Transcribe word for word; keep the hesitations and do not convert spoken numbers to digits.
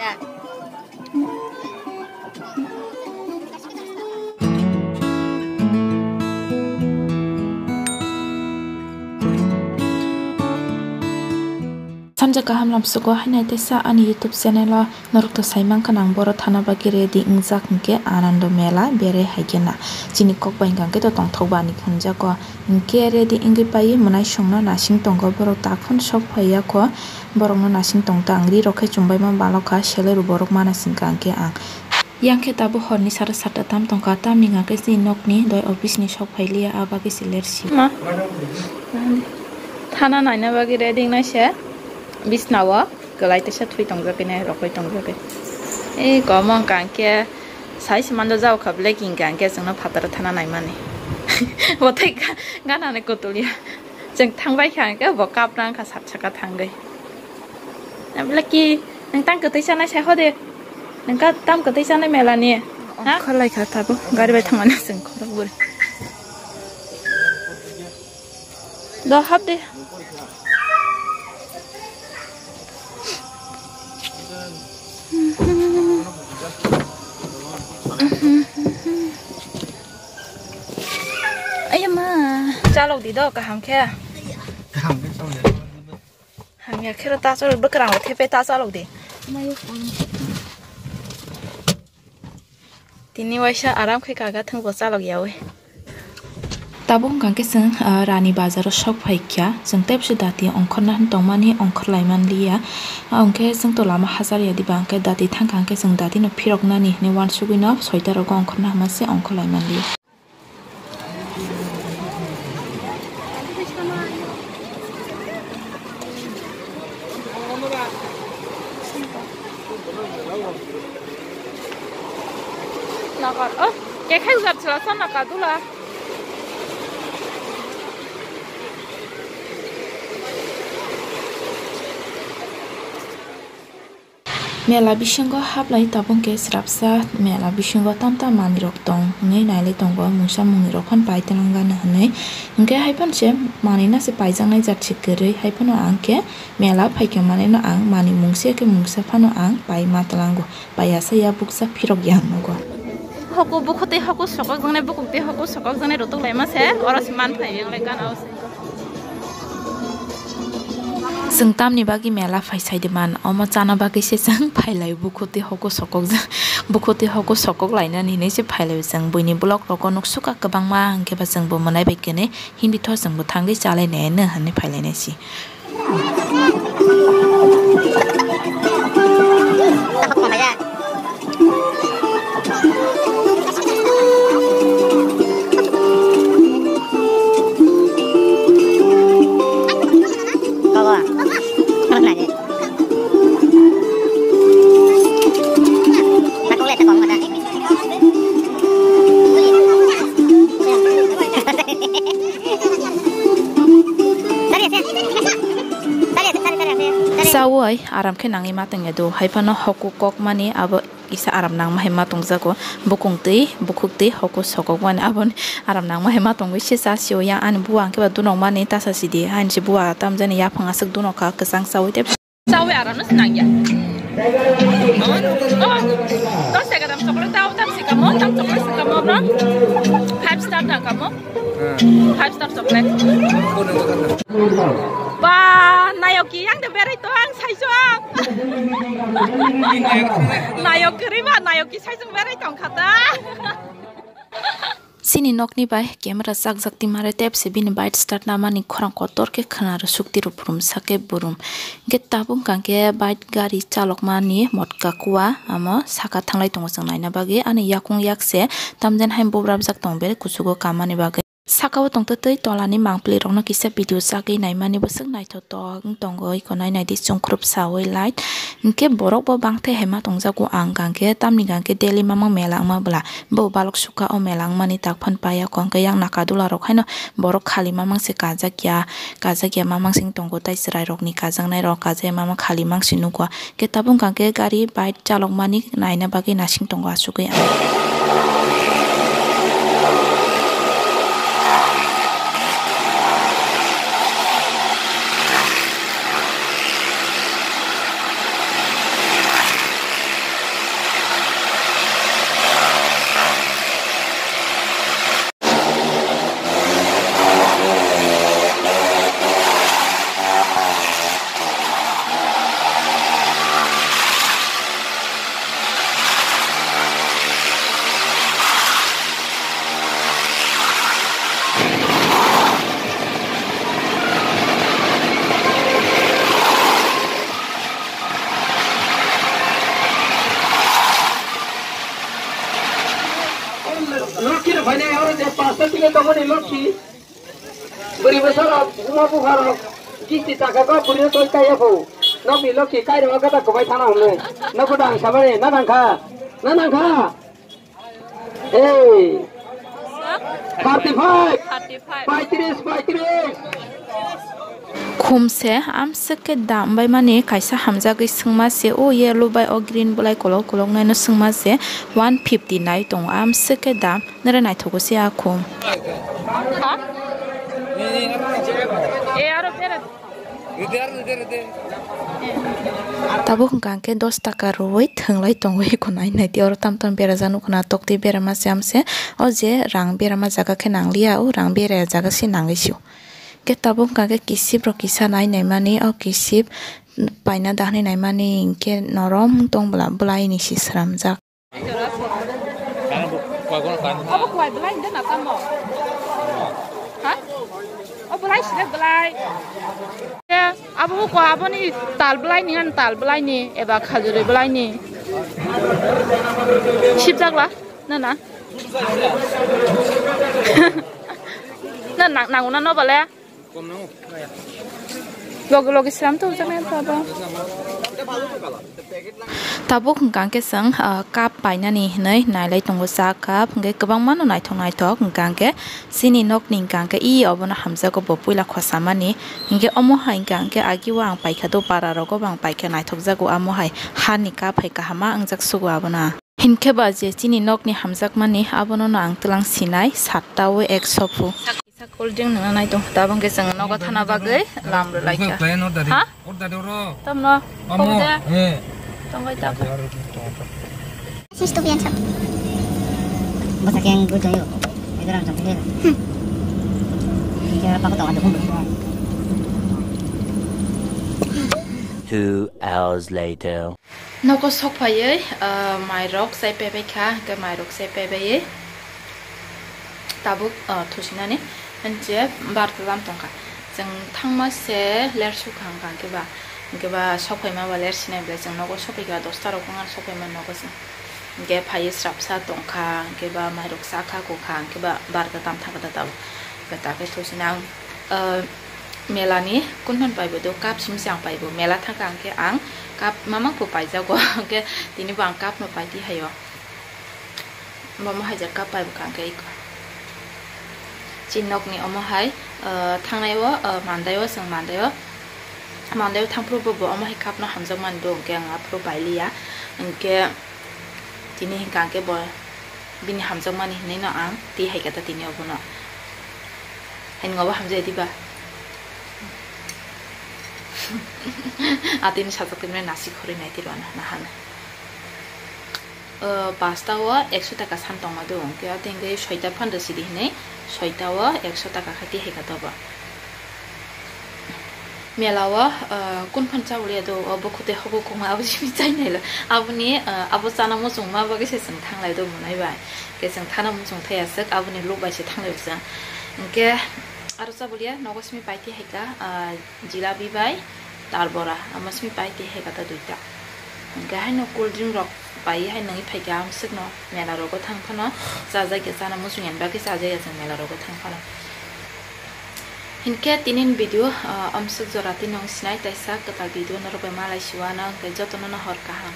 Sanja kaham lamsugo hainai teisa ani YouTube channel o norok to sai mankha nang boro thana bagwi ready wngjak hinkhe Anando Mela berai haikhe na chini kok bai hinkhe to tongthok bani hwnjago hinkhe ready wngwi paiwi mwnaisongno nasing tongo borok takhon sok phaiya kho borokno nasing tongtang ri rok khe chumbaima balokha selero borok mana singkha hinkhe ang. Yang khe tabuk horni sara sata tam tongkha, tamni hwnka khe chini nokni doi office ni sok phailiya, a bagwi se ler si. Ma. Thana naina bagwi ready wngnai se bisna o kwlai teisa thui tongjak khe nai rokoi tongjak khe. Ei komo hwnka khe sai se mando jao kha black hwnka khe chwngno phataro thana naimani. Bo thai ga-, gana ni kutulia. Chwng thang bai kha khe bo kap rang kha sat saka thangwi. Abla ki, nang tang kwtwi chanai sai hode. Nang ka tam kwtwi chanai mela ni. Ha? Kholai kha tabo, gari bai thangmani sing khorok buri. Do hap de. Ayama. Chalok di do kaham khe. Kaham khe chalok di. Hamya khero ta chalo bwkrang o thepe ta chalok di. Tini waisa aram khe kaga thwngbo chalok yawi. Tabuk hwnkha khe chwng, ah, Rani Bazar o sok phai kha. Chwng tebse dati ongkhorna hwn tongmani ongkhor lai man liya. Ah, hwnkhe chwng to lama hajar ya diba hwnkhe dati thang kha hwnkhe chwng dati no phirok nani hinwi uansugwi no soita rogo ongkhorna hwnma se ongkhor lai man liya. Nakar, oh, kekhai ujar chwla sa nakar dula. Mela bisingo hablai tabuk khe srapsa mela bisingo tamtam manwirok tong hwnwi nailai tongo, mungsa mungnwirok phano pai twlang gana hwnwi. Hwnkhe hai phano se manwino se paijaknai jat se kwrwi, hai phano ang khe mela phaikhe manwino ang manwi mungsa khe mungsa phano ang pai ma twlango, pai ya sa ya buksa phirok ya ang nugo. Hoko bukhuk tei hoko sokok jaknai, bukhuk tei hoko sokok jaknai rotok laima se, oro se man phai yang lai gana o se. Chwng tamni bagwi mela phai sai de man, omo chana bagwi se chwng phai lai, bukhuk tei hoko sokok ja-, bukhuk tei hoko sokok lainani hinwi se phai lai chwng. Buini vlog rogo nuk suka kwbangma, hwnkhe ba chwng bo mwnai bai kene Hindi tho chwng bo thangwi chalai nai no hinwi phai lai nai si. Chawi aram khe nangwi ma tongya do, hai phano hoko kok mani abo kisa aram nangma hai ma tongjago, bukung twi, bukhuk twi, hoko sokok mani aboni aram nangma hai ma tongwi se cha sio yang ani bua hwnkhe ba dunok mani ta sa sidi, haini se bua tamjani yaphang aswk dunok kha kwchang chawi tei. Chawi aram no sinang ya. Oh, dos taka dam chocolate tao tam sikamo, tam chocolate sikamo bro. Five star da kamo. Five star chocolate. Ba, nayoki yang de berai to ang saijo ang. Nayok kiri ba, nayoki saijo berai tong khata. Chini nokni bai camera chakjak twi mare tepse bini bike start namani khorang kotor khe khwna rw suk twi rw burum sak khe burum. Hwnkhe tabuk hwnkha khe bike gari chalokmani motka kua amo saka thanglai tongo chwng naina bagwi ani yakung yakse tamjani hai bubrabjak tongo belai kuchugo kamani bagwi. Saka o tongtwtwi tolani mangpili rokno kisa video chagwi naimani bwswk naithotok wng tongo iko nai naidi chwngkhrupsa wi light. Hwnkhe borok bo bangthai hai ma tongjago ang hwnkha khe tamni hwnkha khe daily mamang mela wngma bwla. Bo balok sukha o mela wngmani tak phan paiya, hwnkhe yang naka dula rok haino borok khali mamang se kajak ya, kajak ya mamang sing tongo, tai chwrai rok ni kajaknai rok kajak ya mamang khali mang se nukgo. Khe tabuk hwnkha khe gari bike chalok mani naina bagwi nasing tongo asugwi ang. Tini tongmani lokhi. Bwrwi bwsarok, buma bupharok, kisti taka kok bwrwino twi kaiya phu. Nokni lokhi kairok gata kwbai thana hwnwi. Nokho dang samani, na nangkha? Na nangkha? Ei. Thirty five. Thirty five. Paitris, paitris. Khumse amswk khe dam bai mani kaisa hamjagwi swngma se, o yellow bai o green bolai kolok kolok naino swngma se one fifty nai tongo, amswk khe dam. Nere naithogo se a khum. Ha? E, aro pera. Tabuk hwnkha hwnkhe dos taka rwui thwnglai tongwi khwnai naidi. Oro tam tam berajak nukho na, toktwi berama se amse. O je rang berama jaga khe nangliya, o rang beraya jaga se nangwi sio. Khe tabuk hwnkha hwnkhe kisip rok kisa nai naimani, o kisip paina dahnai naimani hinkhe norom tong bwla bwlaini si sramjak. Abo kwai belai de na tamo? Ha? O belai sile belai. Abo ko aboni tal belai ni, an tal belai ni, eba khajuri belai ni. Sip jagla? Na na. Na nang nang na no bale. Logi logi sram to jang to abo. Tabuk hwnkha hwnkhe chwng, ah, cup painani hinwi nailai tongo, cha cup hwnkhe kwbangma no naithok naithok hwnkha hwnkhe chini nokni hwnkha hwnkhe i obono hamjago bo puila khosamani. Hinkhe omo hai hwnkha hwnkhe agi o ang paikha do para rogo bo ang paikha naithok jago, amo hai hani cup hai kahama wngjak sugo abono. Hinkhe ba je chini nokni hamjakmani abono no ang twlang sinai satta o ekso phu. Kisa cold drink nungna nai tong, tabang khe chwng nogo thana bagwi lam rw lai kha. Order, order, order. Ha? Order oro. Tamno? Amo, Tong de? Eh. Tong bai tap. Sis tu pian sap. Basa keng gu jayo. Ederang jam khe. Kera pa ko tong adu. Two hours later. Nogo sok phaiwi, ah, mairok chai paibai kha, hwnkhe mairok chai paibaiwi tabuk, ah, thusinani hwnse barta lam tongkha. Chwng thangma se ler sukha hwnkha, hwnkhe ba, hwnkhe ba sok phaima ba ler sinai belai chwng nogo sok phaikha, dosta rok wngkha sok phaima nogo chwng. Hwnkhe phaiwi srapsa tongkha, hwnkhe ba mairok chakha kukha, hwnkhe ba barta tam thangkha da tabuk. Hwnkhe takhe thusinai ang, ah, Mela ni kunphan paibo do cup simi se ang paibo. Mela thangkha hwnkhe ang cup mamang bo paijago. Hwnkhe tini bo ang cup no paidi haio. Bo mo haijak cup paibo kha hwnkhe iko. Chini nok ni omo hai, ah, thangnai o, ah, mandai o, chwng mandai o. Mandai o thangphuru bo, bo omo hai cup no hamjak mani do hwnkhe ang aphuru pailiya. Hwnkhe tini hwnkha hwnkhe bo bini hamjakmani hinwi no ang twi hai kha ta tini obono. Hai nwngo bo hamjai diba? Atwini sajak twi mwnai nasi khorwi nai tiro ano nahano. O, pasta o ekso taka san tongma do, hwnkhe o tengkhe soita phano sidi hinwi soita o ekso taka khai twi hai kha ta bo. Mela o, ah, kunphan chabuliya do, o bo khotoi hogo kongma abo simi chainai lo. Aboni, ah, abo chana muchungma bagwi se chwng thanglai do monai bai. Khe chwng thana muchung thai aswk, aboni luk bai se thanglai o chwng. Hwnkhe aro chabuliya nogo simi paiti hai kha, ah, jilabi bai tar bora, amo simi paiti hai kha ta duita. Hwnkhe haino cold drink rok paiwi hai nungwi phaikha amswkno mela rogo thang phano chajakya, chana muchung yani bagwi chajakya chwng mela rogo thang phano. Hinkhe tinin video, ah, amswk jora twi nung sinai taisa kwtal video norok bai malai siwano, hwnkhe jotono no hor kaham.